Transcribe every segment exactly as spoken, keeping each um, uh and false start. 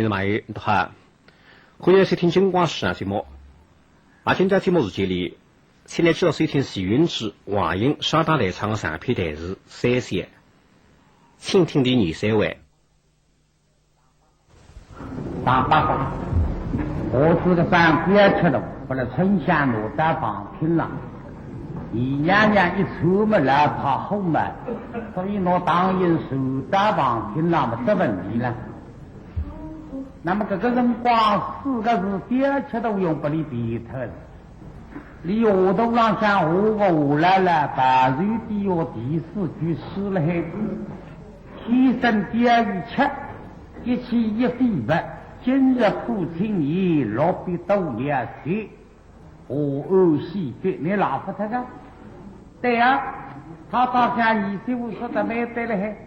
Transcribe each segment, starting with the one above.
听众朋友，大家好，欢迎收听金光书场节目。啊，今朝节目时间里，请来继续收听徐云志、王英双档弹唱的长篇弹词《三笑》，请听第廿三回。 上八个，我是个上吊吃的，不了春香拿到旁听了。李娘娘一出门来怕后门，所以拿唐寅传到旁听了么，这问题了。那么这个辰光四个字吊吃都用不里变脱了。 俚下头浪向下个下来了，白水底下第四句诗了海。天生第二吃，一气一飞物，今日苦青年，落笔多了些，我安喜的，你老不得个。对啊，他倒像二十五说的蛮对了嘿。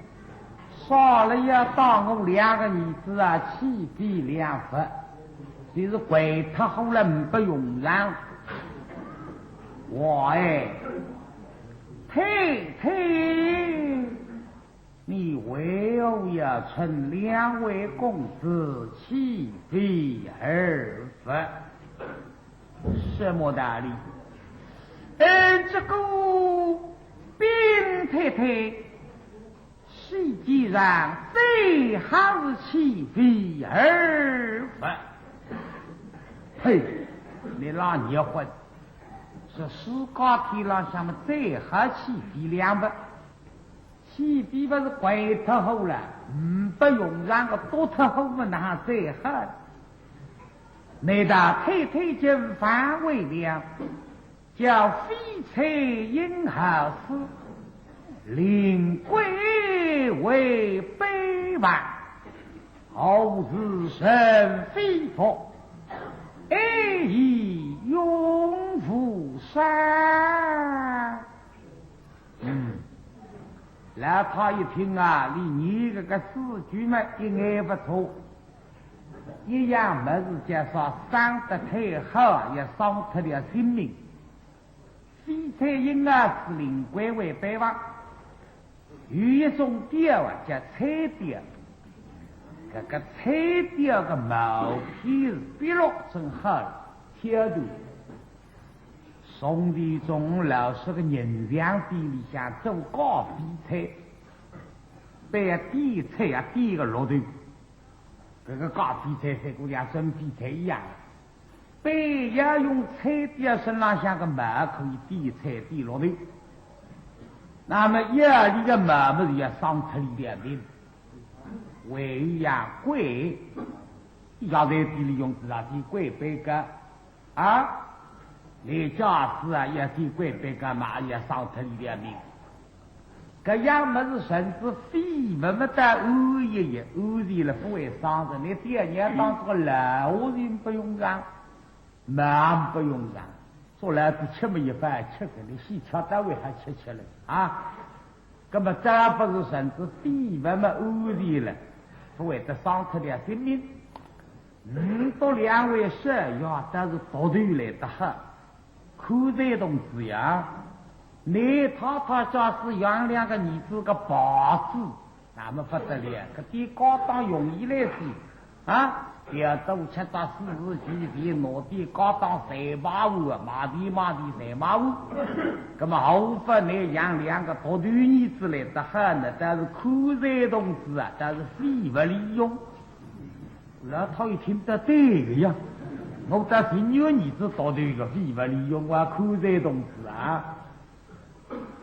少了要当我两个儿子啊，气飞两物，就是掼脱后来呒不用场。我哎，太太，你为何要称两位公子气飞二物？什么道理？嗯，这个禀太太， 世界上最好是气飞二物。呸！你老孽混，是世界天浪向么最好气飞两物。气飞物是掼脱后了，呒不用场个，多脱后么哪最好？难道太太就反悔了？ 叫飞彩莺何事，灵官为卑王，何事人非福，爱意永无双。嗯，老太一听啊，俚念搿个四句嘛，一眼勿错。 一样物事叫啥，伤得太好，也伤脱了性命。飞彩莺啊，是灵官为卑王。有一种调啊，叫彩调。搿个彩调个毛片是笔落真好了，挑头。从前种老式个人像店里向做假飞彩，被啊点彩啊点个落头。 搿个假飞彩赛过像真飞彩一样，被要用彩吊身浪向个帽可以点彩点落头。那么要俚个帽么是要伤脱俚个命，还有样鬼，要在店里用自家点鬼杯个， 啊，你家是啊，也是鬼别个嘛，也伤脱俚个命。搿样物事甚至飞么么得安一夜，安全了勿会伤着。你第二年当这个老人不用场，蛮不用场，说来是吃么一饭吃个，你死吃单位还吃吃了啊。 那么这不是甚至飞么么安全了，勿会得伤脱了性命。嗯，到两位少爷倒是读书来得好，看才同志呀，你太太假使养两个儿子个宝子，那么不得了，搿点家当容易来些。 啊，要多吃点四字句，便拿点家当侪买完，买地买地侪买完。那么后发你养两个独头儿子来得好呢，但是看才同志啊，但是非不利用。老太一听得对个呀，我倒情愿儿子独头个非不利用啊，看才同志啊。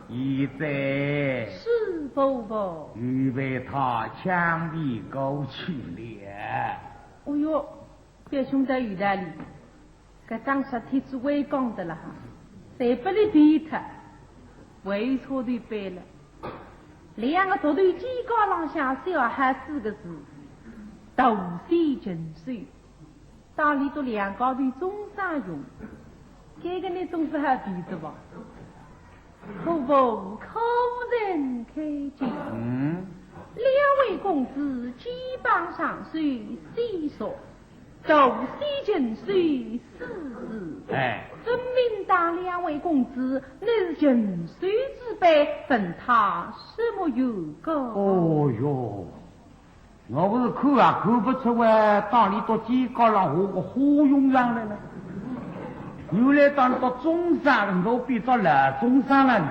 贤侄。是，婆婆。又被他抢骗过去了。哦哟，表兄弟有道理，搿张石帖子我也讲得了哈，侪拨俚骗脱，还有差头板了。两个独头肩胛浪向写好四个字，大显禽兽。 当里头两家头中山用，搿个呢总是好比子吧？可不可人看见？嗯。两位公子肩膀上写说，大显禽兽四字，哎。分明当两位公子乃是禽兽之辈，问他什么缘故？哦哟。我不是看啊，看不出啊，当你到肩胛浪下个花涌上来了。原来当你到中山了，我变到老中山了呢。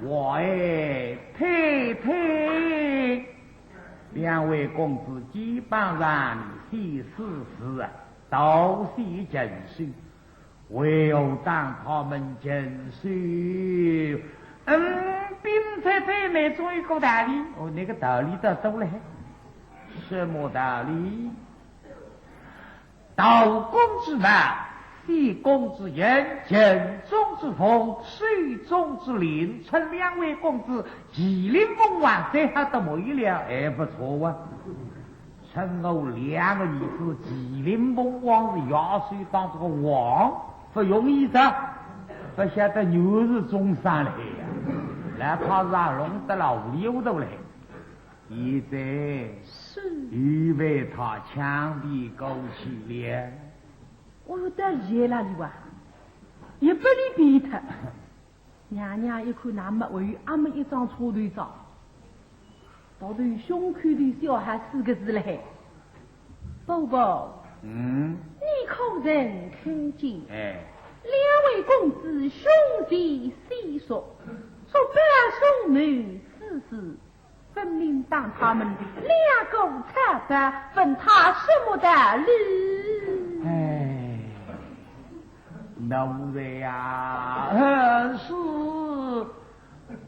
我哎，太太，两位公子肩膀上，谢谢啊，多谢贤婿。 为何当他们禽兽？嗯，并不在这，你总有个道理。哦，那个道理倒多了。什么道理？道公之道，非公之言，情中之风，水中之灵，称两位公子麒麟凤凰，再好得没有了，还不错啊。 称我两个儿子麒麟凤凰是野兽当中个王，不容易的，不晓得原是中山来呀，来怕是也弄得了糊里糊涂来。现在是。又被他枪毙过去了。我有点热了，你哇，也不理比他。 娘娘一看，那么还有阿姆一张车头照，倒头胸口头写好四个字嘞。宝宝，嗯？你可曾听见？哎。两位公子兄弟细说，说表兄妹之事，分明当他们两个拆散，问他什么道理？哎。 奴才呀，嗯，是，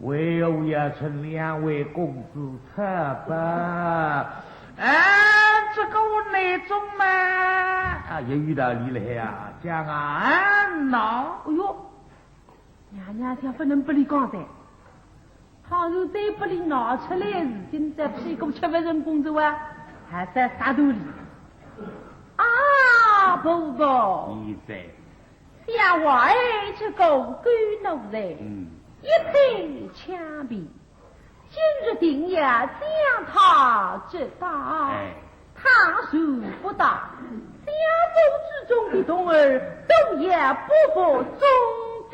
为何要称两位公子拆散？哎，这个我难中嘛。啊，也有道理了呀，讲啊，嗯呐。哎哟，娘娘想不能不理刚才。 倘若再不理闹出来事情，这屁股吃不成功的哇，还在杀头里。啊，婆婆，你在。想我儿这个狗奴才，嗯。一再枪毙，今日定要将他捉到。哎。 倘若不到，江湖之中的童儿，都要不服从的。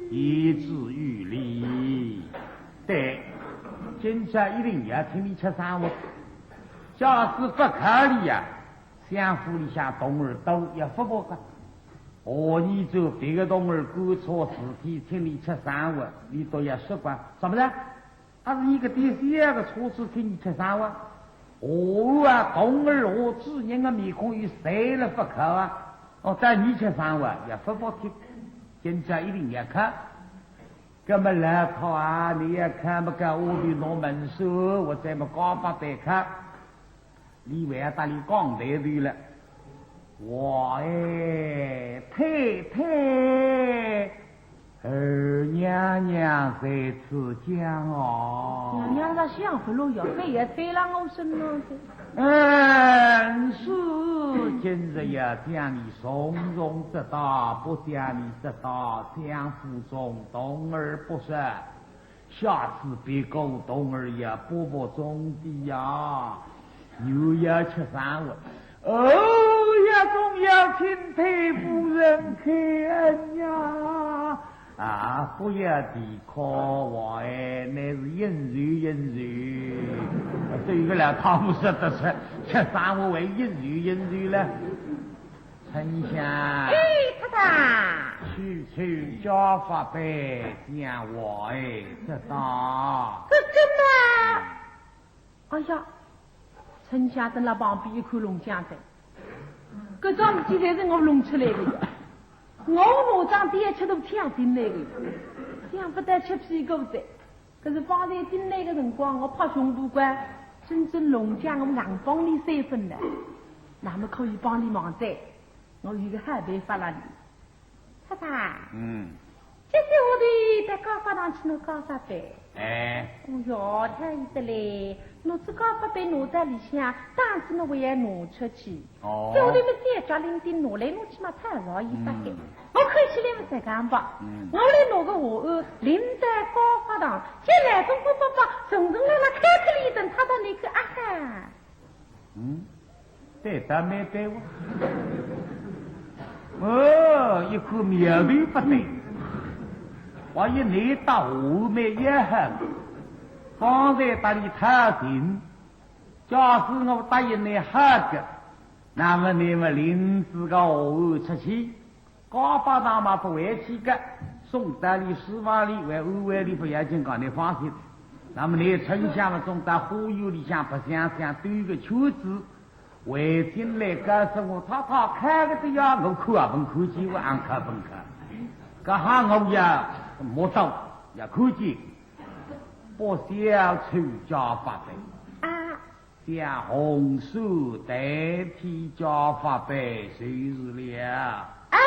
言之有理。对，今朝一定要请你吃生活。假使不可以呀，相府里向童儿都要不服个。何以做别个童儿干错事体，请你吃生活，你都要说个，什么人？ 阿是一个点小个错事体，请你吃生活？哦啊，童儿和主人的面孔有谁了不可啊？哦，但你吃生活也不服气，今朝一定要看。那么老太啊，你也看不看我的龙门书，我再么告发对看。 你还要搭俚讲台头了。我哎，太太，二娘娘在此讲哦。娘娘在想不落呀，非要推了我身上去。嗯，是，今日要将你从容得到，不将你得到，将府中童儿不说， 下次别个童儿也不服从的呀，又要吃生活。哦呀，总要请太夫人开恩呀！啊，不要提可我哎，乃是应酬应酬。对个了，他不说得吃，吃生活还应酬应酬了。春香。哎，太太。去去叫法备，将我哎，这道。这个嘛。哎呀，春香蹲辣旁边一看，弄僵哉。搿桩事体侪是我弄出来的呀。我拿张单吃都抢进来的，想不到吃屁股的。 可是方才进来的辰光，我拍胸脯管，真正弄僵我硬帮俚三分了。那么可以帮俚忙哉，我有个好办法了哩。太太，嗯。今朝我得到告发堂去拿告发单。哎。哦哟，太医得嘞，拿仔告发单拿到里向，当时呢我也拿出去。 哦。搿下头么三角领巾拿来拿去嘛，太容易发现。嗯。我看起来么实梗吧。嗯。我来拿个下颚，领到告发堂，叫来公公伯伯，重重来了开开里等，他到那个啊哈。嗯，对，倒蛮对哦。哦，一看苗头不对，万一你到下面也好。方才搭俚讨情，假使我答应俚好个，那么你们领仔个下午出去，高把大马不回去个，送到俚书房里，为安慰俚不要紧，讲你放心。那么你春香嘛，总到花园里向白相相兜个圈子， 回进来告诉我，太太看个的呀，我看也勿看见，我暗看勿看。搿下我也摸到，也看见，不孝出家发配，啊，将红线代替家发配就是了。啊，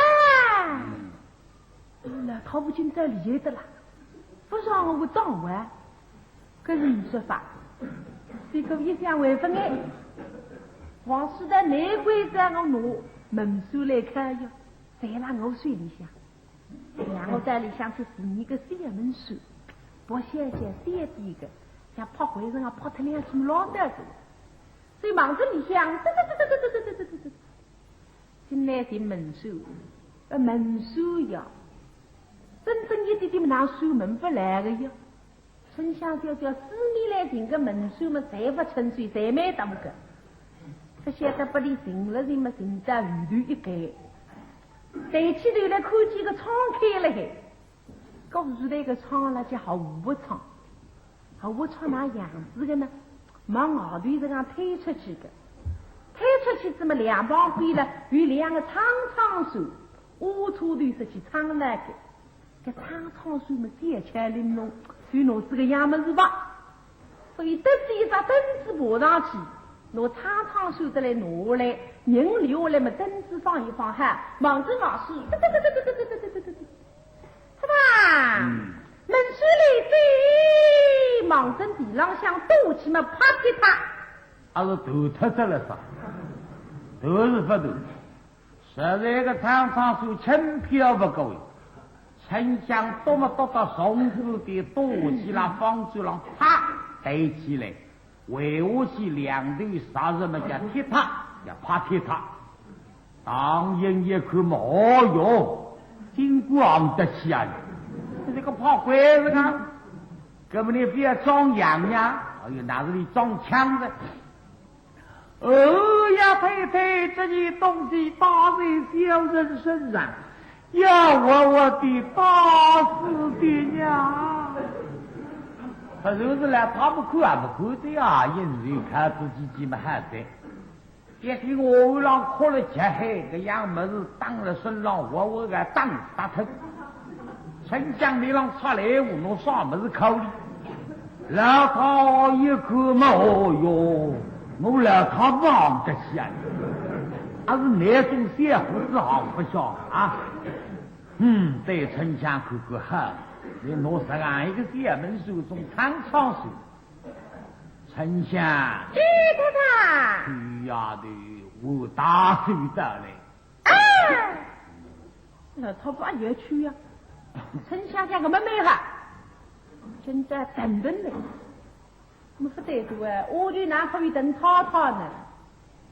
嗯。那他不今朝厉害得啦，勿让我当官。 搿是呒说法，搿个一向为勿眼。王世德玫瑰在我拿门闩来开哟，在拉我手里向，让我在里向去寻一个小门闩，不晓得小点个，像拍灰尘啊，拍脱两只老袋子。所以忙着里向，嘚嘚嘚嘚嘚嘚嘚嘚嘚嘚，进来寻门闩，呃，门闩呀，真正一点点么拿手门勿来个呀。 春香叫叫四面来寻个门闩么，侪勿成手，侪没得个。勿晓得拨俚寻了寻么，寻到后头一间，抬起头来看见个窗开了海，搿后头个窗了叫后卧窗。后卧窗哪样子个呢？往外头实梗推出去个，推出去仔么两旁边了有两个苍苍船，挖出头出去撑来个。 搿苍苍船么小巧玲珑，就拿仔个样么事吧。所以得仔一只凳子爬上去，拿苍苍船得来拿下来，人留下来么凳子放一放哈，望仔外势，哒哒哒哒哒哒哒哒哒哒哒。是吧？嗯。门闩来哉，望仔地浪向倒去么，啪踢踏。阿是断脱仔了啥？断是勿断。 实在个苍苍船轻飘勿过，春香笃么笃到从此点笃起来，方子郎啪抬起来，回下去两头啥事么叫踢踏，叫拍踢踏。唐寅一看么，哦哟，真管得起啊！搿个怕鬼是啊，搿么你覅装洋呀，哎哟，那是你装腔的。 哦呀，太太，这件东西大在小人身上，要活活地打死的呀！他就是来，他不看也不看的呀，因为看自己这么好的。一听我浪哭了急海，搿样么事打了身浪，活活个打死脱。 春香面浪出来，我拿啥么事考虑？老太一看嘛，哦哟，我老太忙得起啊，还是那种小伙子行不下啊。嗯，对春香看看好，你拿这样一个小门闩从常常手。春香，哎，太太。臭丫头，我大手到嘞。 啊，老太婆也去呀，春香香个妹妹哈，现在等等嘞。我说对的哎，我就哪可以等太太呢？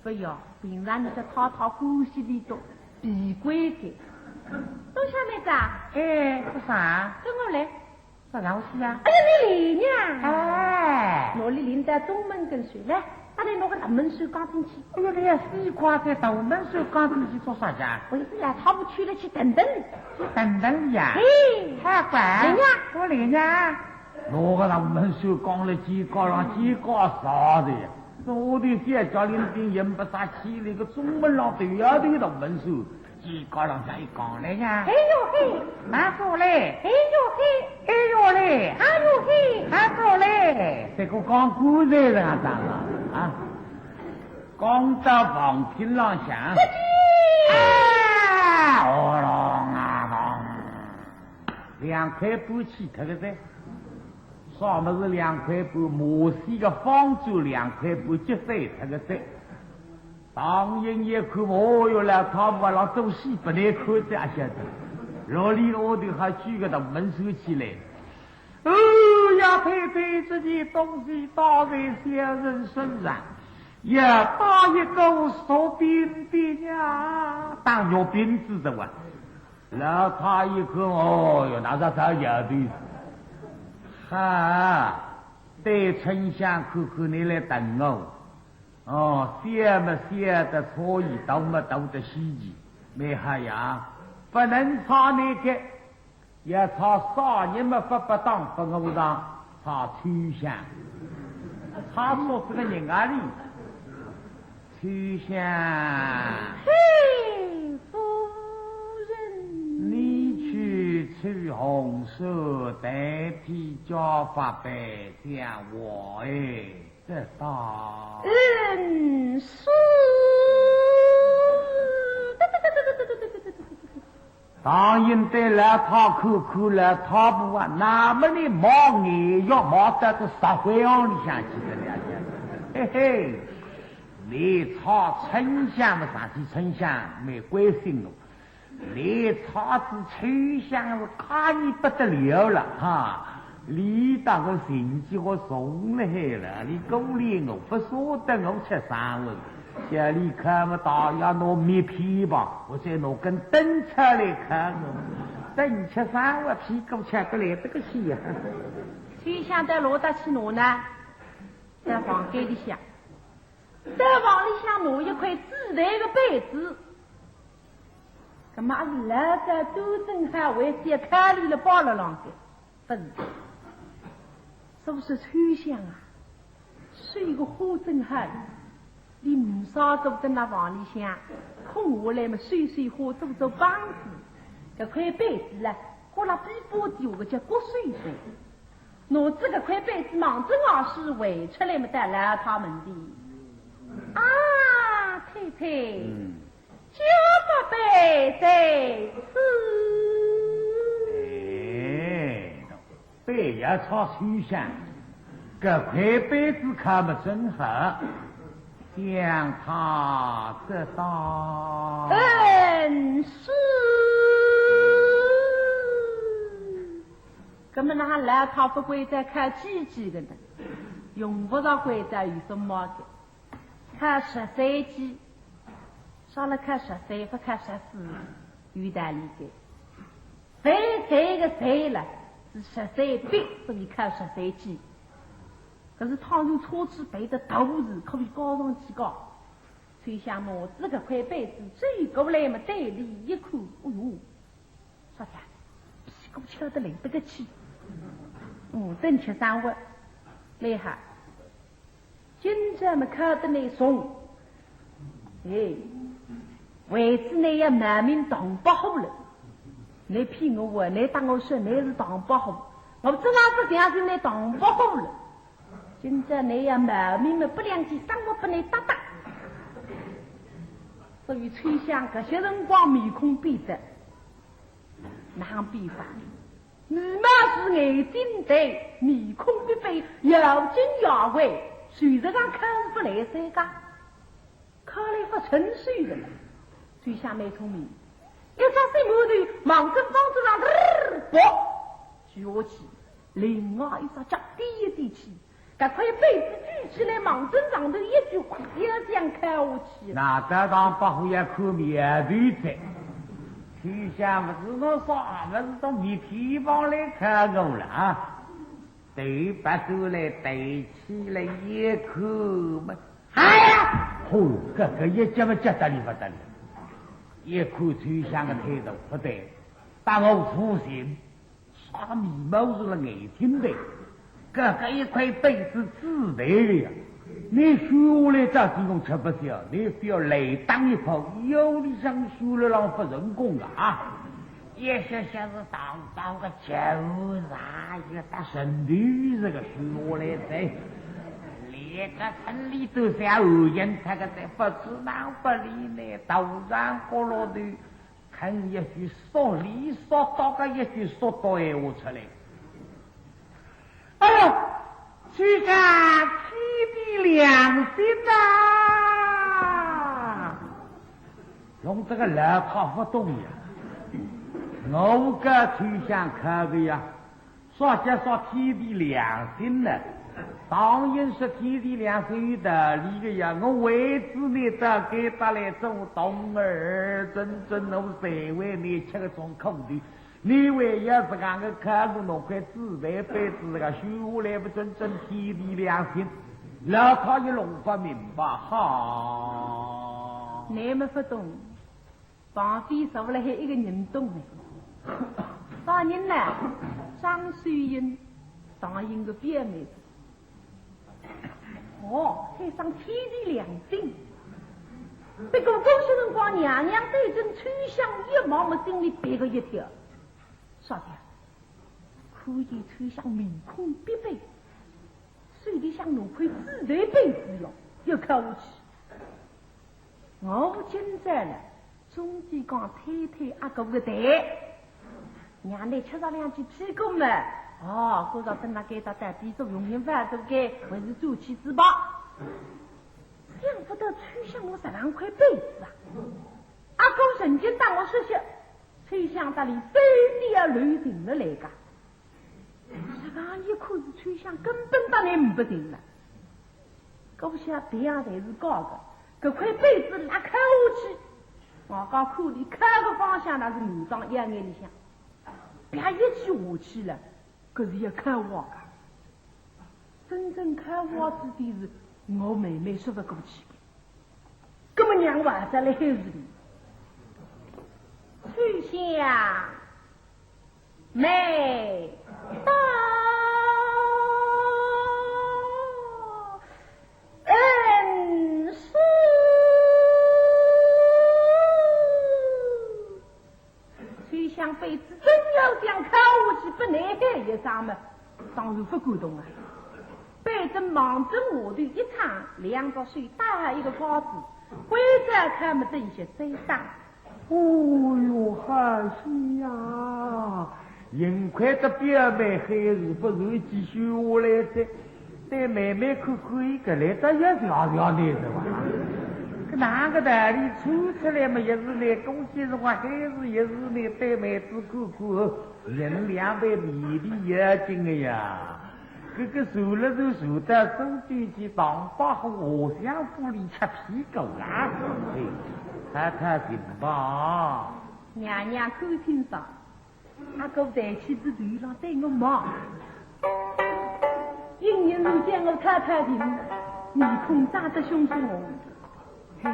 不要，平常你的太太欢喜的多，比贵的。冬香妹子啊，哎，做啥？跟我来。 啥东西啊？哎呀，你来呀！哎。拿俚领到中门跟前来，搭俚拿个大门闩讲进去。哎呀，你要死快哉，大门闩讲进去做啥呀？为是老太婆去了去等等俚。去等等俚呀？哎。好乖。来呀。我来呀。拿个大门闩讲了肩胛上，肩胛啥的呀？这下头小脚伶仃，也不啥气力，个中门浪头呀，头大门闩。 肩胛浪向一讲来呀。哎呦嘿！慢走嘞。哎呦嘿！哎呦嘞！哎呦嘿！慢走嘞。这个讲古人是啊，长了啊，讲到房顶浪向，啊，哦隆啊隆，两块布起脱个哉。啥么事两块布？马戏个方子两块布，结碎脱个哉。 唐寅一看，哦哟，老太婆啊，老做戏不耐看的啊，晓得。老里老头还举个大门闩起来。哦呀，太太，这件东西大在小人身上，要打一个肉饼的呀，打肉饼子的哇。老太一看，哦哟，那是啥要的？哈。对春香看看，倷来等我。哦，小么小得差异，大么大得稀奇，蛮好呀，勿能差倷个。要差啥人么勿不当，勿我当，差秋香。差错仔个人啊哩。秋香。嘿，夫人。你去取红扇，代替叫法备，将我哎，得到。嗯，是。唐寅对老太看看，老太婆啊，那么你冒眼药冒到个石灰缸里向去的了，嘿嘿，你差春香么上去，春香蛮关心我，你差仔秋香是看你不得了了哈。 理当个情节我从来了，你鼓励我，勿舍得我吃生活。叫你看勿到，要拿面皮吧，我再拿根灯出来看我。等吃生活，屁股吃得来得个稀呀。秋香到哪搭去拿呢？到房间里向，到房里向拿一块紫檀个被子，搿么阿是老早端正好，还是要开里了包了浪个。 勿是，是勿是秋香啊？收个花真好，俚呒啥做，蹲辣房里向，空下来么收收花，做做帮子。搿块被子啊，搁辣被窝底下个叫搁手被。拿仔搿块被子望准外势围出来么，到老太门前。啊，太太。嗯。 叫法备在此。哎，备也差秋香，搿块被子看么真好，将它得到。嗯，是。搿么哪哼老太勿关照，靠几句个呢？用勿着关照有什么个？ 靠十三句，啥了靠十三，勿靠十四，有道理个。最最个最了，是十三笔，所以靠十三句。可是倘若差仔背得大字，可以告上去告。秋香拿仔搿块被子，走过来么，对俚一看，哎哟， 啥个？屁股翘得来得个去。嗯，等吃生活，蛮好。今朝么敲得倷松，哎，为仔倷要冒名唐伯虎了。倷骗我啊，倷搭我说倷是唐伯虎，我真正是相信倷唐伯虎了。 今朝倷要冒名么，拨两记生活拨倷搭搭。所以秋香搿歇辰光面孔变得，哪哼变法？眉毛是眼睛对，面孔变变，咬紧牙关，随着上看勿来三个。 看来勿成熟的了。秋香蛮聪明，一只手摸头，望准方子浪，嘚儿，啵，举下去，另外一只脚踮一踮起，搿块被子举起来，望准上头一举，咵，要将敲下去。那得当伯虎要看苗头哉。秋香勿是我说，勿是到面皮房来敲我了啊。 头别转来，抬起来一看嘛，哎呀，嚯，搿个一急嘛急得来勿得了。一看秋香个态度勿对，搭我无情，啥个眉毛是了眼睛对，搿个一块被子紫檀个呀，你收下来到底我吃勿消，你非要来打一炮，腰里向收了浪勿成功个啊。 一歇歇是当当个酒茶，一搭神头是个收下来哉，连个村里都像后院他个在，不知哪不理呢，头上角落头，肯一句说理说道个一句说道闲话出来。 哎呀，秋香，天地良心呐！弄得个老太勿懂呀，我个秋香看个呀，啥叫啥天地良心呢？当然是天地良心有道理个呀，我为仔倷到该搭来做童儿，真正我才为倷吃个种苦头。你为要是讲个看过侬块紫台杯子个，修下来不准准天地良心，老太爷弄不明白哈。你们不懂，旁边坐了还一个人懂呢。啥人呢？张秀英，唐寅个表妹子。 哦，喊声天地良心。不过搿歇辰光，娘娘对准秋香一望，么心里别个一跳。啥的？看见秋香面孔别白，手里向拿块紫台杯子哟，要敲下去。我勿紧张了， 总归讲推推阿哥个台，让伊吃着两记屁股嘛。哦，觉着等辣该搭待比作用心烦，对不对？还是做起嘴巴。想不到秋香我十两块杯子啊！阿哥曾经搭我说些，秋香搭伊手里要留情了来个。 实梗一看是秋香根本搭伊呒不情了。搿下别样侪是假个，搿块杯子拉开下去，我讲看伊开个方向，那是五脏一眼里向，啪一记下去了，搿是要开花个。真正开花之地是我妹妹说勿过去个。搿么娘还在辣海是里，秋香。 妹到恩师。秋香杯子真要想敲下去，拨伊喊一声么，当然勿敢动啊。杯子望准下头一撑，两只手搭一个高子，关照他们等歇再打。 哦哟，好戏呀！幸亏得表妹还是不是继续下来的，对妹妹看看，伊搿来得也笑笑的是吧？搿哪个道理？穿出来嘛，也是你，恭喜是我，还是也是你，对妹子看看，人两杯米粒要紧的呀。 搿个受了就受得受罪去，当把火下乡府里吃屁股啦！哎，太太行吧？娘娘看清爽，阿哥抬起仔头浪对我望，因为是见我太太的面孔涨得凶凶红。 嘿，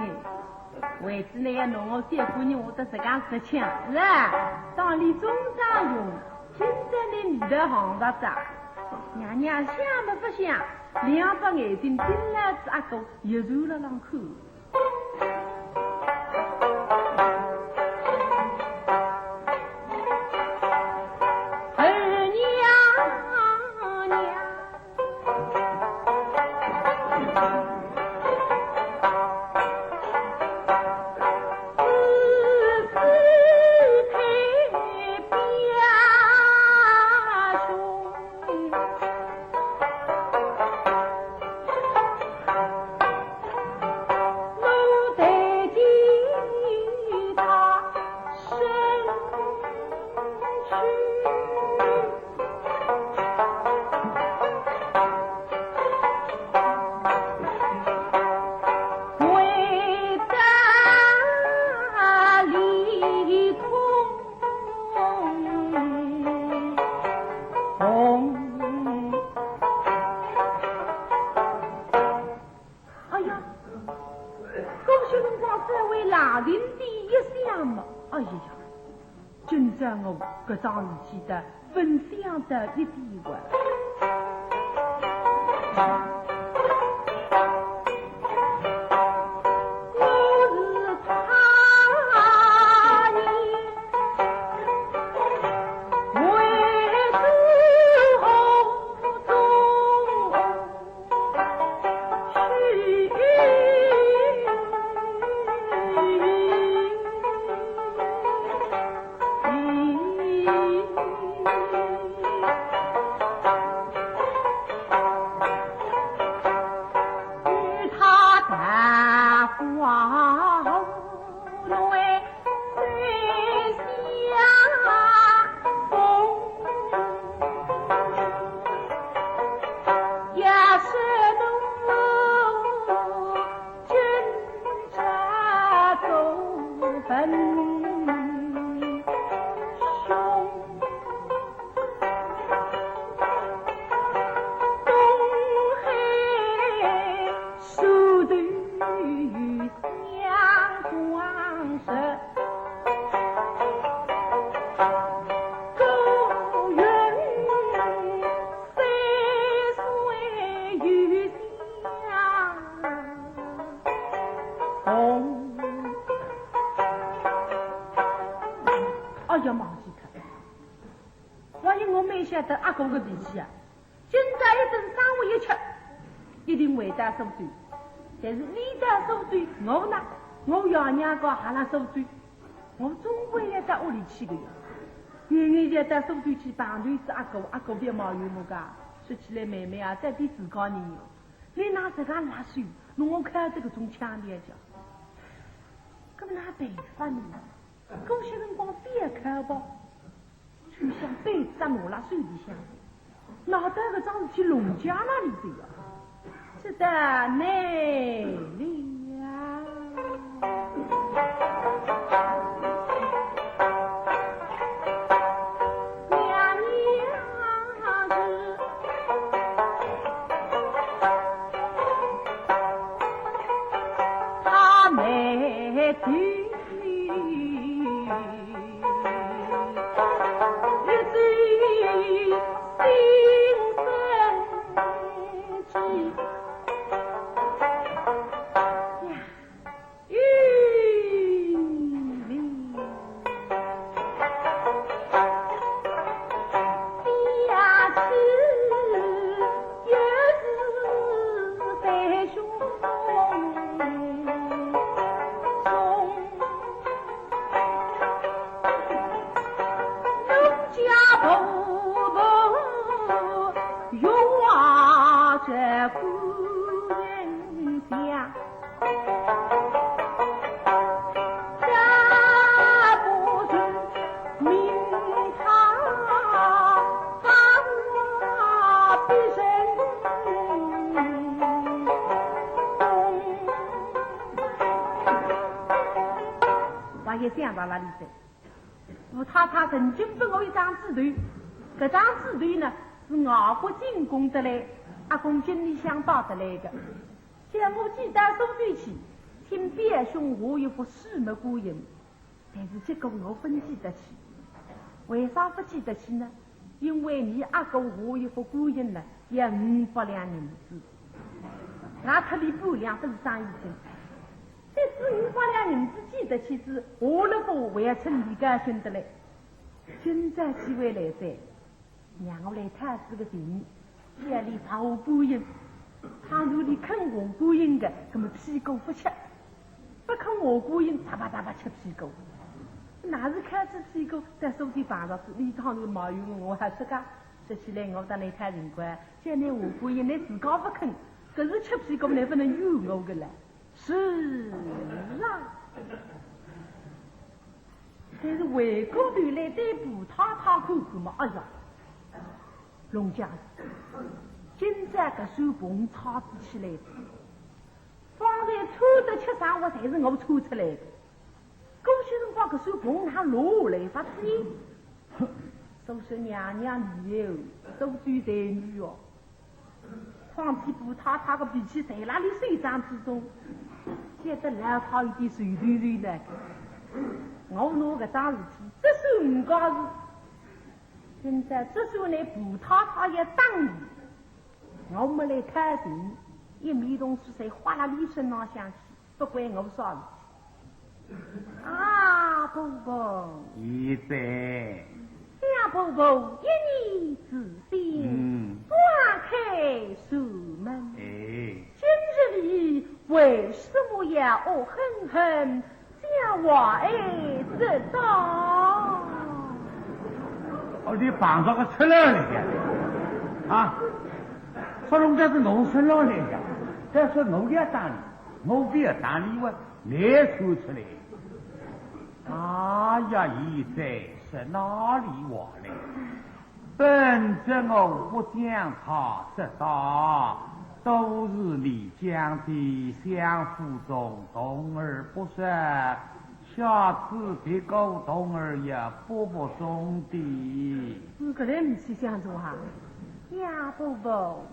为仔呢要拿我小姑娘，我得自家实抢，是吧？当里中张用，现在呢你的行着着，娘娘想么不想，两只眼睛盯牢仔阿哥，一直辣浪看。 哎呀，搿歇辰光稍微冷静点一想嘛，哎呀呀，今朝我搿桩事体的勿想得一点哇。我是他人，为是何种要忘记脱。万一我蛮晓得阿哥个脾气啊，今朝一顿生活一吃，一定回到苏州。但是伊到苏州，我呢，我爷娘家还辣苏州，我总归要到屋里去个呀。远远就到苏州去碰头仔阿哥，阿哥覅埋怨我个，说起来妹妹啊，到底自家人哟，侬哪自家辣手，弄我看得搿种腔调叫。搿么哪办法呢？ 搿歇辰光覅哭吧，就想板子拿辣手里向，哪得搿桩事体弄僵哪里去呀？这得难了。娘娘是 他们的一句心生计。呀， 我也想到了，李生。 吴太太曾经拨我一张纸头，搿张纸头呢，是外国进贡得来，阿哥京里向带得来个。叫我寄到苏州去，请表兄画一幅水墨观音。但是结果我勿寄得去。为啥勿寄得去呢？因为伲阿哥画一幅观音呢，要五百两银子，外加伊半两勿是生意经。 这是五百两银子寄得去仔，下了个还要趁伊高兴得来。今朝机会来哉，让我来讨仔个情，叫伊勿好画观音。倘若伊肯画观音个，搿么屁股勿吃；勿肯画观音，嗒吧嗒吧吃屁股。哪是靠仔屁股，在苏州碰着仔，伊倘若埋怨我，我还说个，说起来我搭伊讨情关，叫伊画观音，伊自家勿肯，搿是吃屁股，伊勿能怨我个唻。 是啊。但是回过头来对吴太太看看嘛，哎呀，弄僵哉，今朝搿手捧叉子起来哉，方才穿得吃生活，侪是我穿出来个。过歇辰光搿手捧哪落下来法子呢？哼，所说娘娘厉害哦，苏州才女哦。 况且吴太太个脾气在辣伊手掌之中，显得老太有点受头受脑。我拿搿桩事体，只算呒家事。现在只算拿吴太太也打伊，我没来开庭，一面同事侪花辣伊身浪向去。 不关我啥事体。啊，婆婆。贤侄。想婆婆一念之间，嗯。花开树满。哎。今日里为什么要恶狠狠将我儿捉到？哦，你碰着个赤佬来的啊？说弄得是我赤佬来的，再说我也打你。 我不要打你哇，你说出来。哎呀，贤侄，是哪里话嘞？本侄我不将他捉到，都是你讲的相府中童儿不少，下次别个童儿也不不中的。是搿来呒去想着啊？呀，婆婆，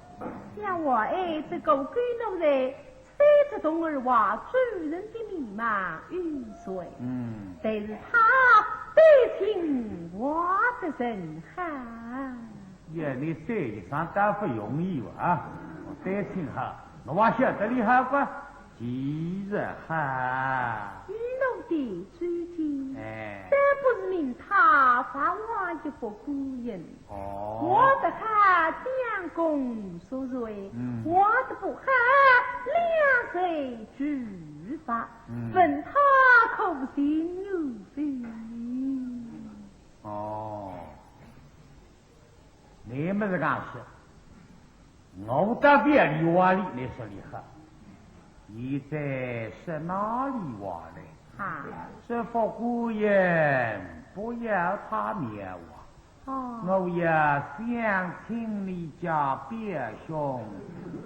像我儿这个狗奴才， 三只童儿哇，主人的面貌与谁？嗯。但是他对亲话得甚好。呀，你对一声倒不容易哇，啊，对亲好，我还晓得你好个，其实好。嗯，侬的周金，哎。这不是命他发我一幅孤印。哦。我的好相公所在，嗯。我的不好两人俱发，嗯。问他可信有否？哦。 你们这讲是，我到别里话里，你说你好，你在说哪里话呢？啊。这幅孤印不要他描啊，哦。我要想请你家表兄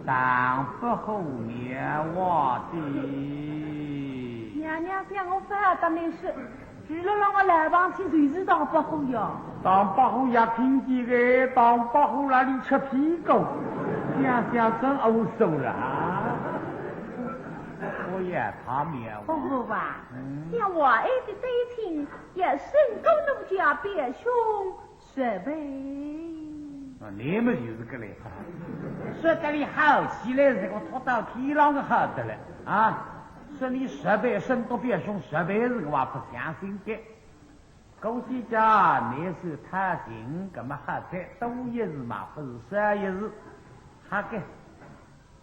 唐伯虎描啊的。娘娘想我不好搭你说， 除了让我来帮去，就是唐伯虎呀。唐伯虎也听见个，唐伯虎那里吃屁股，想想真无数了啊。我也怕面哦。伯父啊，嗯。想我爱的对亲，也胜过奴家表兄十倍。啊，你们就是个嘞，说得你好起来，这个拖到天上个好得了啊！说你十倍，胜过表兄十倍，这个话不相信的。 姑且讲，你是他行，那么好在多一事嘛，不是少一事。好个，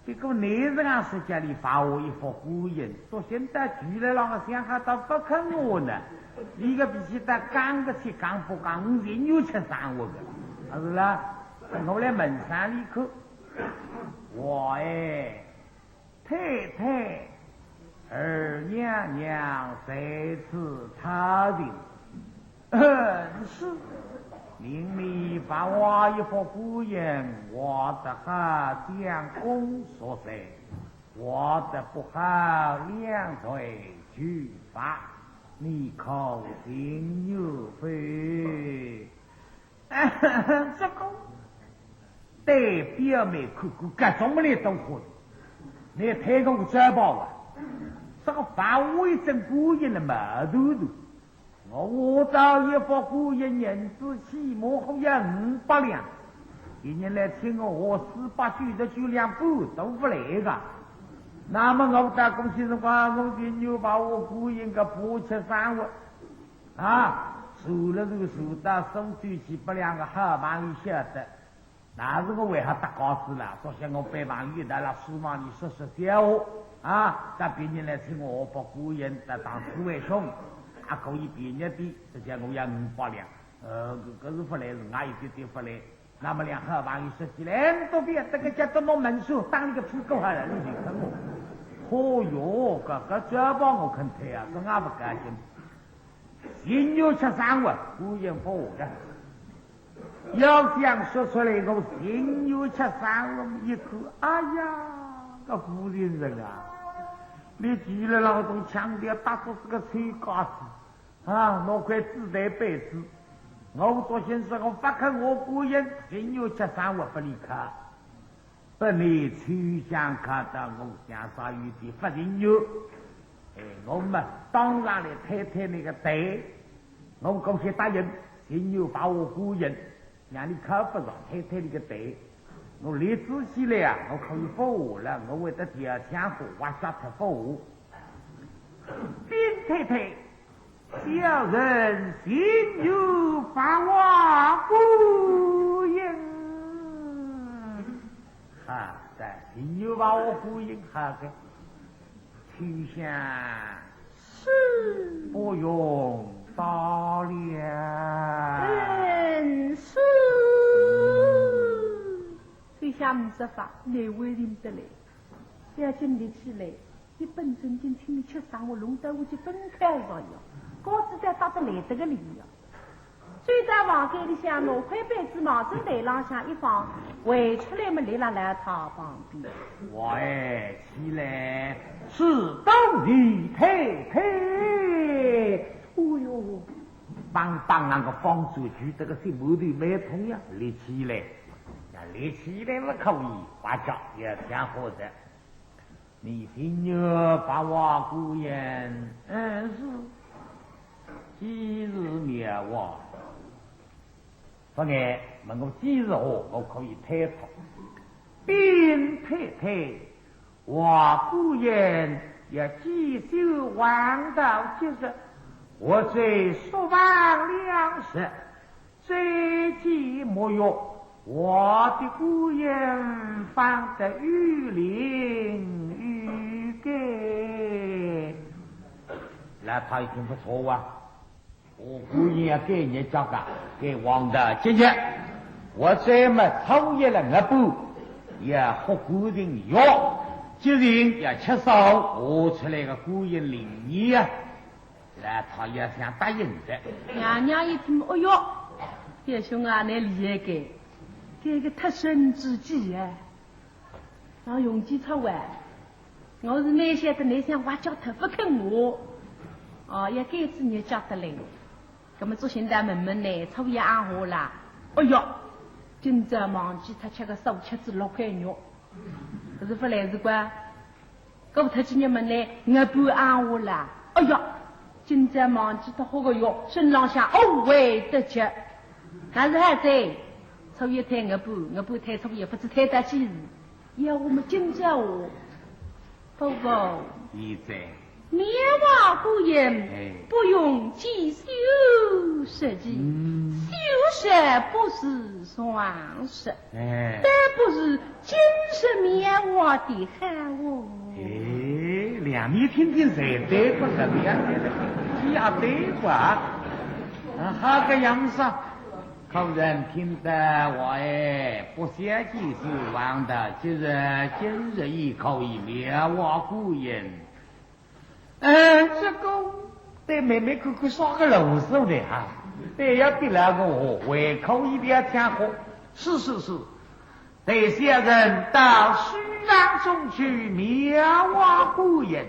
不过你这样是家里发我一幅孤印，到现在居然让我想好到不肯我呢。你个脾气倒讲个去讲不讲，我情愿吃生活个，还是啦？我来问上你看，我哎， 太太，二娘娘在此讨情。嗯，是。命你发我一幅孤印，我的好相公所在，我的不好两罪俱发，你可信有否？ 这个对表妹看看，搿种么来都好，你推动个财宝啊，这个发我一尊孤印的毛头头，我下到一幅孤印银子起码好要五百两，别人来请我，我四百九十九两半都不来个。那么我到过去辰光，我就又把我孤印个八七三五 啊，数了数，数到苏州去，拨两个好朋友晓得，那是我为啥搭高子了？说些我陪朋友一道辣书房里说说笑话啊，到别人来请我，我不孤印，到当四位兄，啊，可以便宜点，这叫我要五百两。呃，搿搿是勿来，是外一点点勿来。 那么两好朋友说起来，都别这个叫怎么门首当一个屁股好了，你就看我。哦哟，搿个这帮我肯退啊，这俺不高兴。心有吃三碗，孤影不下的。要想说出来，我心有吃三碗一口，哎呀，个夫人人啊，你居然老东腔调打出是个臭家子。 啊，拿块纸袋板子，我做先生，我发开我孤影，心有吃三碗不离开。不你秋香看到我像啥有点不情愿。哎，我们当然来推推那个台，我过去答应，心有把我孤影，让你看不上推推那个台。我立仔起来啊，我可以不下了，我会得第二天火花下特不下。林太太， 小人心有发话孤影。好的，心有发话孤影，好的。秋香，是。不用打了。嗯，是。秋香没说话，难为情得来。 要紧立起来，一本正经请你吃生活，弄得我去分开了呀。高子丹打得来得个灵呀。走到房间里向，拿块板子望准台浪向一放，回出来么立辣老太旁边。我哎，起来，是到你太太。哦哟，帮帮那个方子举这个心头的没痛呀，立起来。那立起来么可以，把脚也挺好的。 你心有把话孤影，嗯，是。几时描啊？不碍，问我几时好，我可以推脱。禀太太，话孤影要既修黄道吉日，或者书房两日，再见沐浴，我的孤影方得有灵有感。老太一听勿错啊， 我孤影要改日脚个，改黄道吉日，或者么初一了月半，要喝官人药，吉人要吃素，屙出来个孤影灵验啊。老太要想答应的。娘娘一听，哎哟，表兄啊，倷厉害个，搿个忒深之计啊。 让容几出啊，我是蛮晓得倷想挖脚头勿肯我。哦，要改仔日脚得来。葛么做现在问问呢，初一阿好啦？哎哟，今朝忘记脱吃个素，吃仔六块肉，搿是勿来事个。过脱几日问呢，月半阿好啦？哎哟，今朝忘记脱喝个药，身浪向乌黑得急。但是还在，初一退月半，月半退初一，勿知退到几时。 要我们今朝哦，婆婆。你在。棉花孤影，哎。不用几休日期，嗯。休日不是常日，哎。但不是今日棉花的好哦。哎，两面听听，谁对不怎么样？也对吧？啊，好个样子啊。 客人听得话哎，不想几修黄道吉日，今日也可以棉花孤影。嗯，这个对妹妹看看啥个路数的哈，对要比那个哦，胃口一定要讲好。是是是，带小人到书房中去棉花孤影。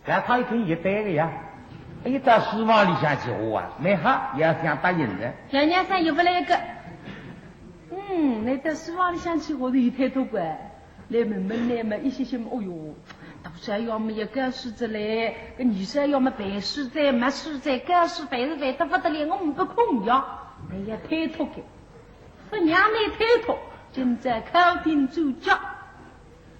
搿他一听也对个呀，伊到书房里向去喝啊，蛮好，也想答应的。娘娘想又勿来一个，嗯，倷到书房里向去喝是有推脱个，来问问倷嘛，一歇歇嘛，哦哟，大少爷么也高兴着嘞，搿二少爷么背书哉，没书哉，高兴烦是烦得不得了，我没空呀，倷也推脱个，勿让倷推脱，今朝客厅转角。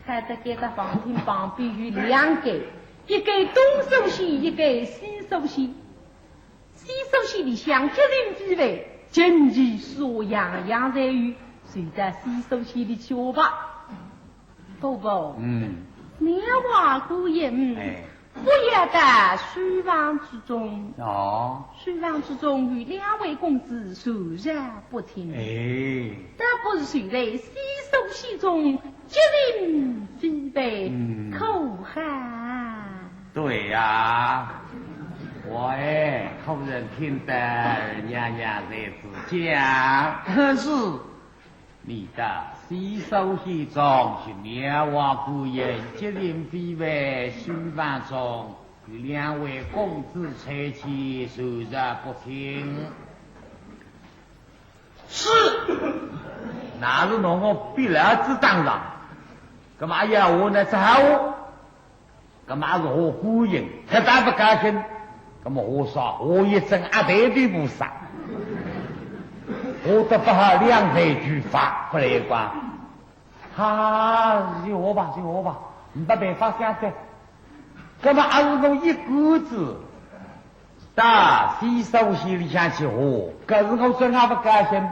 看得该搭房厅旁边有两间，一间东书间，一间西书间。西书间里向吉人非凡，琴棋书画样样侪有，随到西书间里去吧。婆婆，嗯。棉花孤影，哎。 不要到书房之中。哦。书房之中有两位公子坐着不清。哎。倒不如就在西书间中，吉人非凡，嗯。可好？对呀，我哎，客人听得娘娘在此讲。是。 你到西书间中去棉花孤影，吉人非凡，书房中有两位公子差去，坐着不清。是。那是拿我比老子当上，干嘛要我呢？只好 搿么也是花孤影，特别勿高兴。搿么花啥？花一尊阿呆头菩萨，花得勿好两三句法，勿来一讲。哈，就花吧，就花吧，没办法想的。搿么也是我一个子，到西书间里向去花，搿是我真也勿高兴。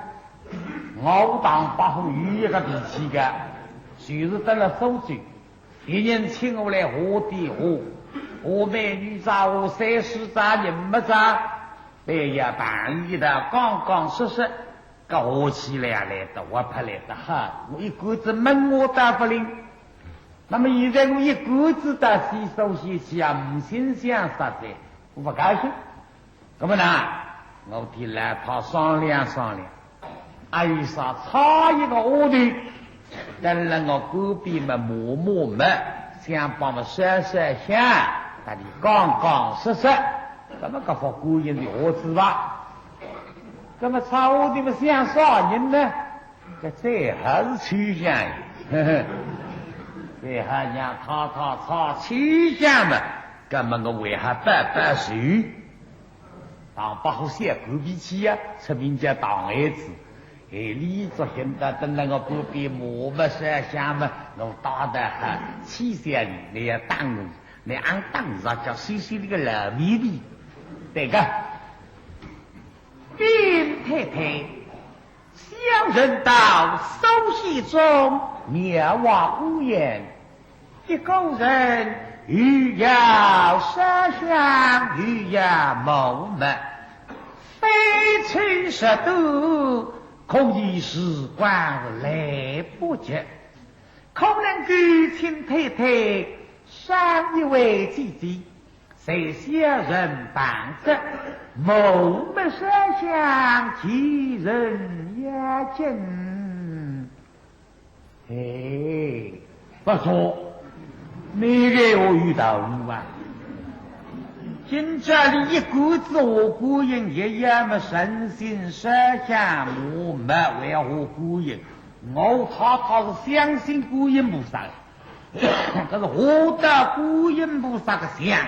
我唐伯虎有一个脾气个，就是得了苏州。 别人请我来花店花，花美女着花，三四着人没着，但也扮一道刚刚适适，搿花起来来得活泼来得好，我一个子闷我倒勿灵。那么现在我一个子到西书间去啊，没心想啥哉，我勿高兴。 那么呢，我搭老太商量商量，还有啥差一个丫头，等了我隔壁么摸摸么，想帮我烧烧香，搭伊讲讲说说，那么搿副官人的儿子吧。那么差丫头么想啥人呢？搿最好是秋香呀，呵呵，最好让太太差秋香嘛，那么我为啥不不收？ 唐伯虎小官脾气呀，出名叫唐孩子。哎，俚作兴得等了我半边麻烦烧香嘛，我打得好，气煞人，倷要打我。你俺当着叫西西里个老迷弟，这个，禀太太，小人到苏县中庙外孤影，一个人又要烧香又要磨墨，非去十度，恐怕时光来不及。 可能够请太太赏一回姐姐，在小人旁侧，默默烧香，其人也近。哎，不错，你给我遇到你啊！今朝你一个子我孤影，也要么诚心烧香，我没为何孤影。 我太太是相信观音菩萨的，可是下到观音菩萨个像，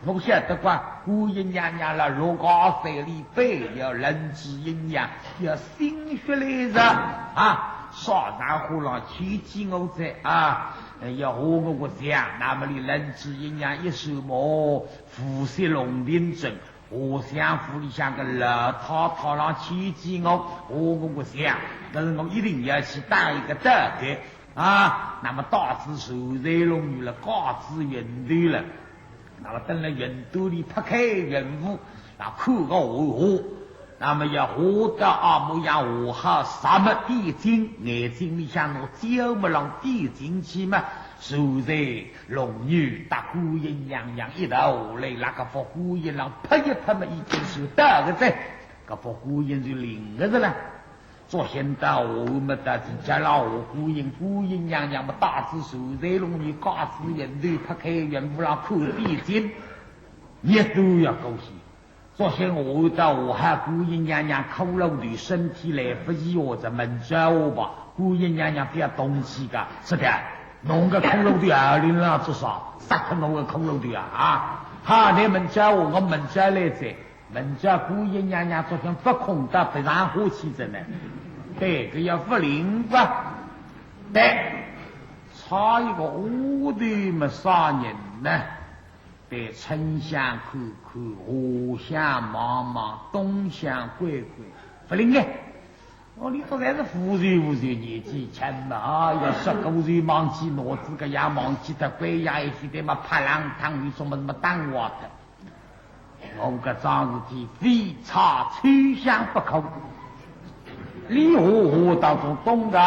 我晓得个，观音娘娘了，六家山里背要人之阴阳，要心血来潮啊，烧上火了，牵记我哉啊，要下我个像，那么你人之阴阳一算么，伏羲龙庭镇 画像府里向个老太太浪牵记我，画我个像，搿是我一定要去打一个道的啊。那么到仔寿山龙女了，告知云头了，那么等了云头里拍开云雾，那看个画画，那么要画到啊模样画好，煞末点睛，眼睛里向拿焦墨浪点进去嘛，寿山 龙女搭观音娘娘一道下来，那个佛观音浪拍一拍嘛，已经是到个哉，搿佛观音就灵个哉了。昨天到下午么，到底叫了下观音，观音娘娘么，带仔寿山龙女，告知云头，拍开云雾浪看点睛，日头要过去。 昨天下午到下海，观音娘娘骷髅头，身体来不及，我这明朝下吧。观音娘娘不要动气个，是的，侬个骷髅头啊，林浪做啥？杀脱侬个骷髅头啊！啊，好，你明朝下，我明朝来哉。明朝观音娘娘昨天不空到别场化去哉呢。对，搿要勿灵个。对，差一个丫头么啥人呢？ 对，春香看看，夏香望望，冬香关关，勿灵个。哦，伊侪是无数无数年纪轻嘛，啊，要说过就忘记，脑子搿样忘记脱，关样一记头嘛，拍浪汤，有什么什么淡忘脱。我搿桩事体非差秋香不可。俚画画当中懂个，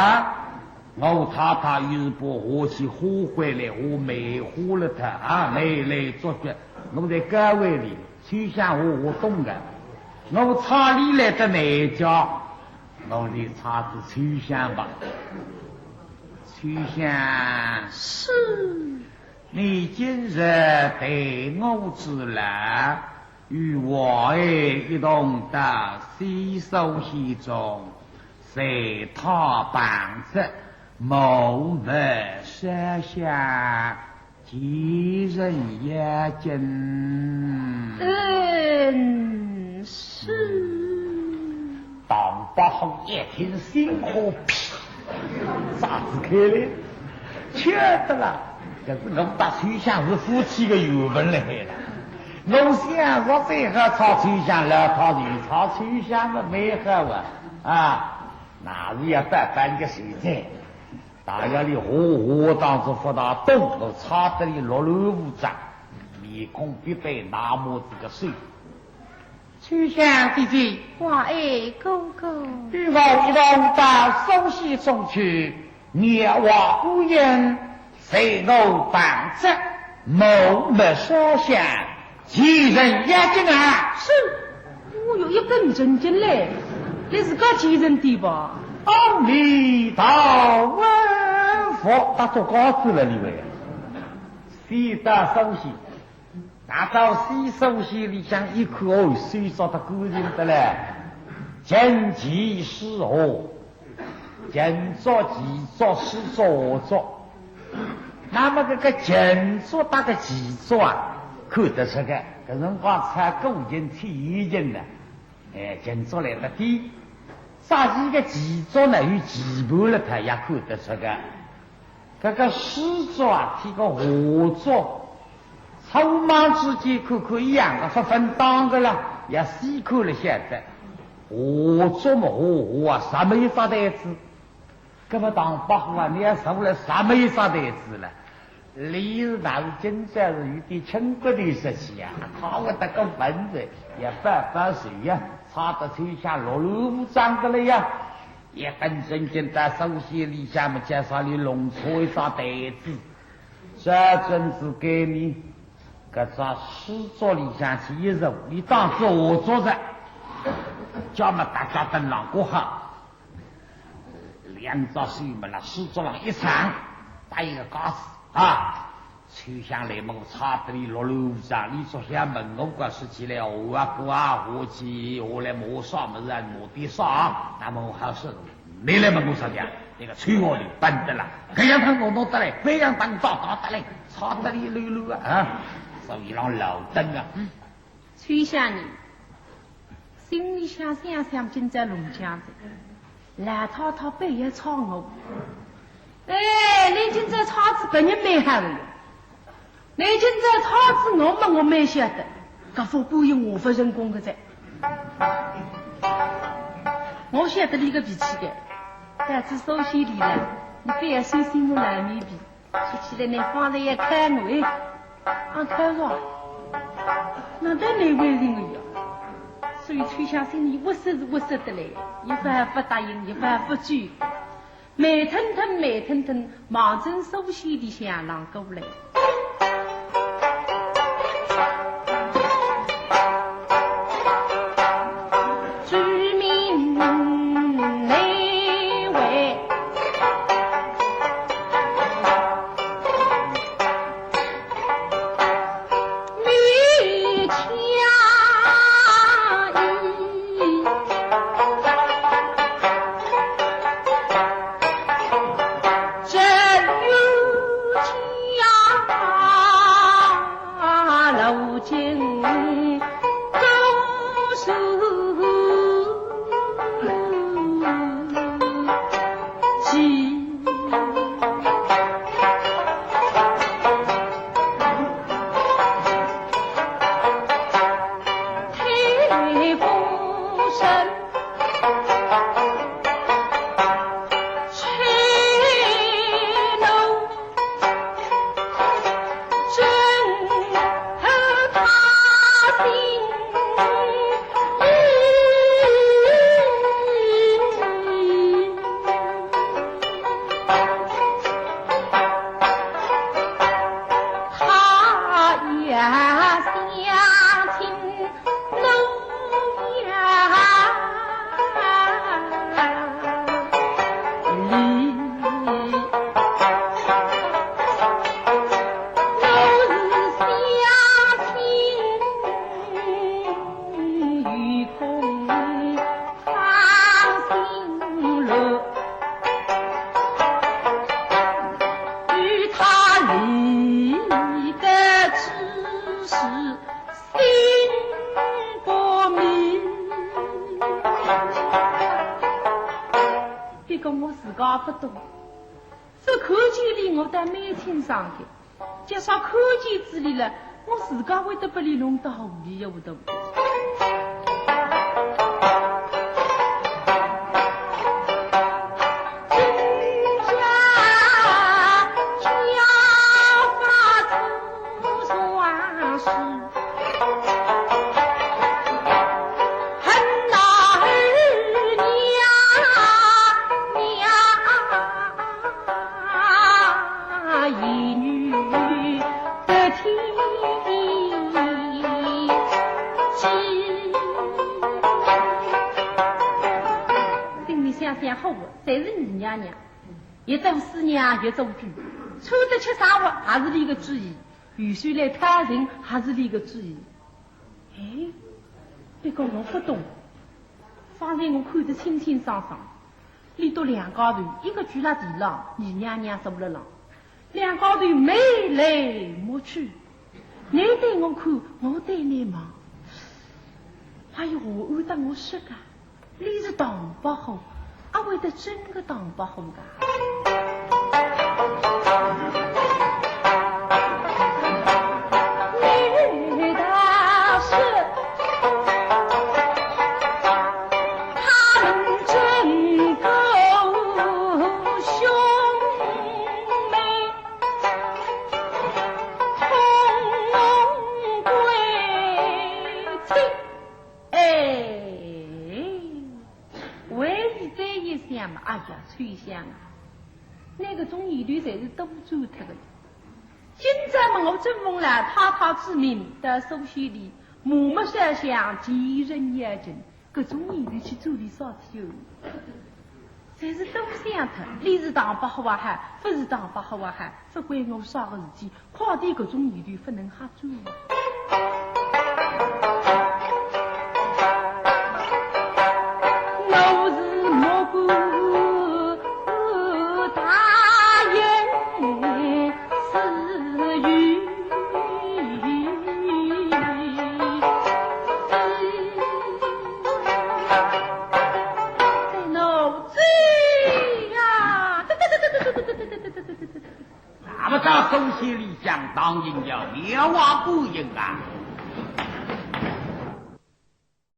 我太太又是把花去花回来，画梅花了脱啊，梅兰竹菊，我在高位里，秋香画画懂个。我差俚来得难教，我就差仔秋香吧。秋香，是。你今日待我之劳，与我一同到西苏县中， 在他旁侧，默默烧香，其人也近。嗯，是。唐伯虎一听，心花啪，炸子开来，晓得了，搿是我搭秋香是夫妻个缘分辣海了。我想我最好差秋香，老太就差秋香么蛮好啊，啊。 那是要办办个事体。大约俚画画当中勿大懂，我差得俚落乱无章，面孔必白，那么这个手。秋香姐姐，花爱哥哥，与我一同到苏县中去，庙外孤影，在我旁侧，默默烧香，其人也近啊。是。 哦哟，一根筋筋嘞，那是个其人的吧？阿弥陀佛，打错告诉了你们。西大苏县，拿到西苏县里向一看，哦，水烧得干净的嘞，琴棋书画，琴桌棋桌书桌画桌。那么这个琴桌搭个棋桌啊，看得出个，搿辰光才古琴七弦琴呢。 哎，琴桌来得低，啥是个棋桌呢？有棋盘了，他也看得出个。搿个书桌啊，贴个画桌，阿五忙之间看看一样个，勿分当个了，也细看了晓得。下作么下下啊，啥么一只台子？搿么唐伯虎啊，你也受了啥么一只台子了？俚是到今朝是有点轻骨头实际啊，他会得个本事，也摆摆手呀，差得秋香六六五张个了呀。一本正经到书房里向么，介绍俚弄错一只台子。 这阵子该俚搿只书桌里向去一坐，俚当做下作哉，叫么大家等浪过好，两只手么辣书桌浪一撑，搭一个架子啊。秋香来么我差得俚六六五张，俚昨天问我个事体来，我啊，我啊，我去，我来么我啥么事啊，我点啥啊，那么我好说。 你来问我啥个？那个吹我的笨得了，搿样当我弄得来，搿样当我找到得来，差得俚溜溜啊！啊，所以让老登啊，嗯，秋香呢，心里想想想，今朝弄僵哉，老太太背也吵我。哎，你今朝吵仔别人蛮好的哟。 你今朝吵仔我么，我蛮晓得，搿副官人我勿成功个哉。我晓得你个脾气个，但是首先你呢，你覅要生性我老面皮，说起来你方才也看我哎，俺看着，那得难为情个呀。所以秋香心里窝塞是窝塞得来，一番勿答应，一番勿去。 慢腾腾，慢腾腾，望准书房里向浪过来。知命难违，你 搿个我自家勿懂，只看见俚我倒蛮清爽个。 介绍看见仔俚了，我自家会得拨俚弄得糊里糊涂。心里想想好啊，侪是二娘娘，一做师娘，一做主，穿得吃生活还是俚个主意，有时来讨情还是俚个主意。哎，不过我不懂，方才我看得清清爽爽， 俚笃两家头，一个跪辣地浪，二娘娘坐辣浪，两家头眉来目去，你对我看，我对你望。哎哟，我安得我说个，俚是唐伯虎，阿会得真个唐伯虎个？哎呀，秋香啊，搿个种疑虑侪是多转脱个。今朝么我遵奉老太太之命到书房里，默默烧香，祈愿要紧，搿种疑虑去转脱少脱哟。侪是多想脱，俚是唐伯虎也好，勿是唐伯虎也好，勿关我啥个事体， 快点，搿种疑虑勿能瞎转啊。我是目光大人是有在闹钟啊！ 那么到书房里向，当然要妙话感应啊。